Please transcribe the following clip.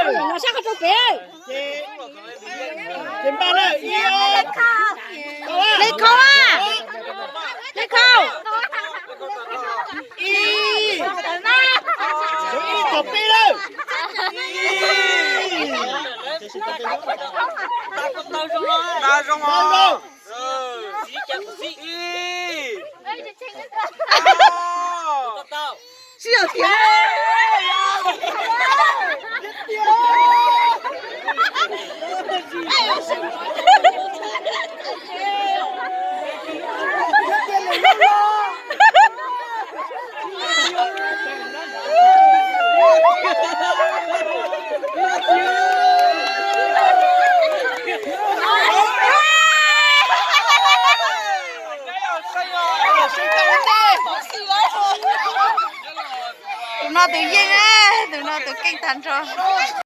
Los sab qhov rau pem. Ces npaj na, ib, ob, Li Khau a, Li Khau. Ib, ib txog peb lawm. Ib, npaj zoo, npaj zoo. Ib, ob, Tus no tus yeej, tus no tus keej tag nrho.